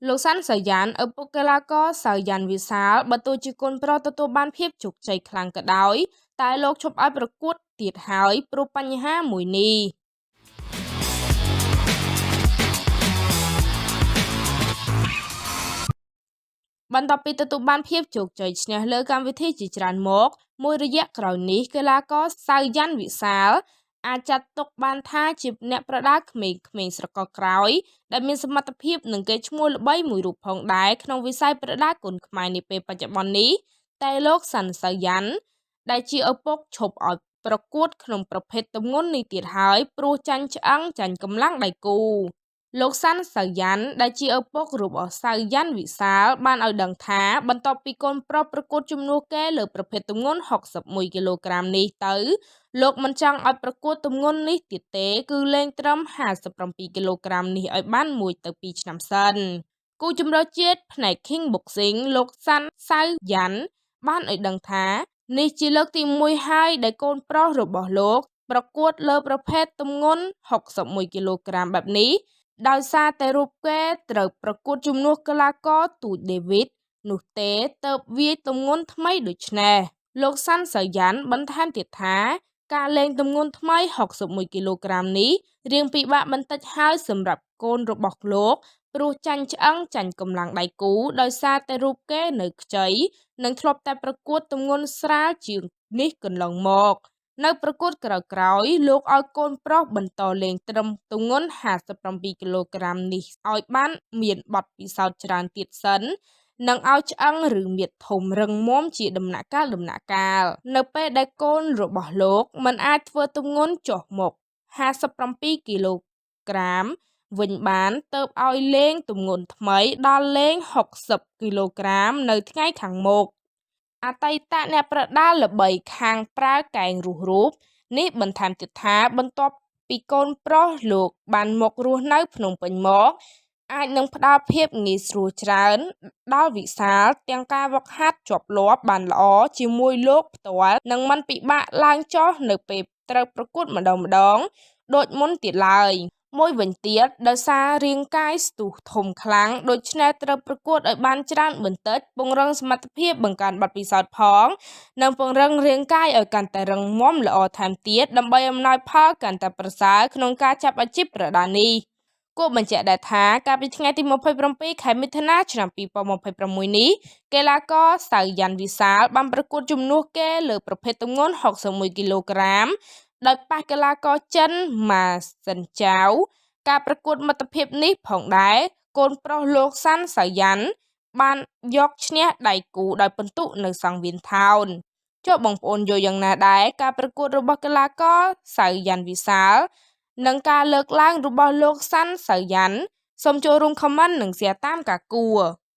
លោកសាន់ សៅយ៉ាន ឪពុកកីឡាករ សៅយ៉ាន់ វិសាល បើទោះជាកូនប្រុសទទួលបានភាពជោគជ័យខ្លាំងក៏ដោយ តែលោកឈប់ឲ្យប្រកួតទៀតហើយព្រោះបញ្ហាមួយនេះ។ បន្ទាប់ពីទទួលបានភាពជោគជ័យឈ្នះលើកម្មវិធីជាច្រើនមក មួយរយៈក្រោយនេះ កីឡាករ សៅយ៉ាន់ វិសាល អាចចាត់ទុកបានថាជាអ្នកប្រដាល់ក្មេងៗស្រកក្រោយ ដែលមានសមត្ថភាព និងកេរ្តិ៍ឈ្មោះល្បីមួយរូបផងដែរក្នុងវិស័យប្រដាល់គុនខ្មែរនាពេលបច្ចុប្បន្ននេះ តែលោក សាន់ សៅយ៉ាន់ ដែលជាឪពុកឈប់ឲ្យប្រកួតក្នុងប្រភេទទម្ងន់នេះទៀតហើយ ព្រោះចាញ់ឆ្អឹងចាញ់កម្លាំងដៃគូ។ លោក សាន់ សៅយ៉ាន់ ដែលជាឪពុករបស់ សៅយ៉ាន់ វិសាល បានឲ្យដឹងថា បន្ទាប់ពីកូនប្រុសប្រកួតជំនួសគេលើប្រភេទទម្ងន់ 61 គីឡូក្រាមនេះទៅ លោកមិនចង់ឲ្យប្រកួតទម្ងន់នេះទៀតទេ គឺលែងត្រឹម 57 គីឡូក្រាមនេះឲ្យបាន 1 ទៅ 2 ឆ្នាំសិន។ គូជម្រើសជាតិផ្នែក King Boxing លោក សាន់ សៅយ៉ាន់ បានឲ្យដឹងថា នេះជាលើកទី 1 ហើយដែលកូនប្រុសរបស់លោកប្រកួតលើប្រភេទទម្ងន់ 61 គីឡូក្រាមបែបនេះ ដោយសារតែរូបគេត្រូវប្រកួតជំនួសកីឡាករ ទូច ដេវីត នោះទេទើបវាយទម្ងន់ថ្មីដូច្នេះ។ លោក សាន់ សៅយ៉ាន់ បន្ថែមទៀតថា ការលែងទម្ងន់ថ្មី 61 គីឡូក្រាមនេះ រាងពិបាកបន្តិចហើយសម្រាប់កូនរបស់លោក ព្រោះចាញ់ឆ្អឹងចាញ់កម្លាំងដៃគូ ដោយសារតែរូបគេនៅខ្ចី និងធ្លាប់តែប្រកួតទម្ងន់ស្រាលជាងនេះកន្លងមក។ នៅប្រកួតក្រោយៗ លោកឲ្យកូនប្រុសបន្តលេងត្រឹមទម្ងន់ 57 គីឡូក្រាមនេះឲ្យបានមានបទពិសោធន៍ច្រើនទៀតសិន និងឲ្យឆ្អឹងឬមាឌធំរឹងមាំជាដំណាក់កាលៗ នៅពេលដែលកូនរបស់លោកមិនអាចធ្វើទម្ងន់ចុះមក 57 គីឡូក្រាមវិញបាន ទើបឲ្យលេងទម្ងន់ថ្មីដល់លេង 60 គីឡូក្រាមនៅថ្ងៃខាងមុខ។ អតីតអ្នកប្រដាល់ល្បីខាងប្រើកែងរុះរូបនេះបន្ថែមទៀតថា បន្ទាប់ពីកូនប្រុសលោកបានមករស់នៅភ្នំពេញមក អាចនឹងផ្ដល់ភាពងាយស្រួលច្រើនដល់វិសាល ទាំងការហ្វឹកហាត់ជាប់លាប់បានល្អជាមួយលោកផ្ទាល់ និងមិនពិបាកឡើងចុះនៅពេលត្រូវប្រកួតម្ដងៗដូចមុនទៀតឡើយ។ មួយវិញទៀត ដោយសាររាងកាយស្ទុះធំខ្លាំង ដូច្នេះត្រូវប្រកួតឲ្យបានច្រើនបន្តិច ពង្រឹងសមត្ថភាពបង្កើនបទពិសោធន៍ផង និងពង្រឹងរាងកាយឲ្យកាន់តែរឹងមាំល្អថែមទៀត ដើម្បីអំណោយផលកាន់តែប្រសើរក្នុងការចាប់អាជីពប្រដាល់នេះ។ គួរបញ្ជាក់ដែរថា កាលពីថ្ងៃទី 27 ខែមិថុនា ឆ្នាំ 2026 នេះ កីឡាករ សៅយ៉ាន់ វិសាល បានប្រកួតជំនួសគេលើប្រភេទទម្ងន់ 61 គីឡូក្រាម ដោយប៉ះកីឡាករចិន ម៉ា សិនចាវ ការប្រកួតមិត្តភាពនេះផងដែរ កូនប្រុសលោក សាន់ សៅយ៉ាន់ បានយកឈ្នះដៃគូដោយពិន្ទុនៅសង្វៀនថោន។ ចុះបងប្អូនយល់យ៉ាងណាដែរការប្រកួតរបស់កីឡាករ សៅយ៉ាន់ វិសាល និងការលើកឡើងរបស់លោក សាន់ សៅយ៉ាន់ សូមចូលរួម Comment និង Share តាមការគួរ។